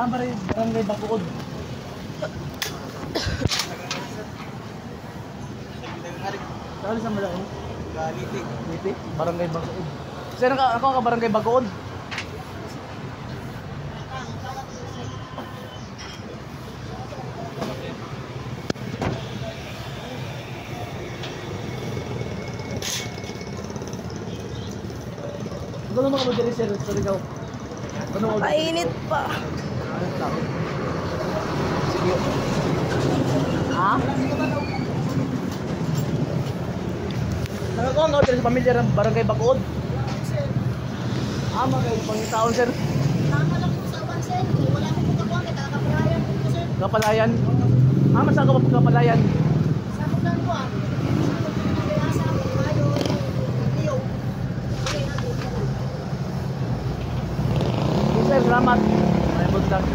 Ah, barangay Bacood. Saan sa Malaon? Galiti. Leyte? Barangay Bacood. Sir, ako ka barangay Bacood? Ano naman ka diri, sir? Sorry ikaw. Ano ka? Mainit pa. Sige. Ha? Nakakuha ka diri sa pamilya ng barangay Bacood? Ah, mga pangitaon, sir. Tama lang po sa uwan, sir. Wala akong pagkakuha kay kakapalayan po po, sir. Kapalayan. Ah, masaka pa kapalayan. Sakop lang po ah. Sakop lang ng asa, kayo, iyo. Okay na po. Okay, sir, salamat. May buntag.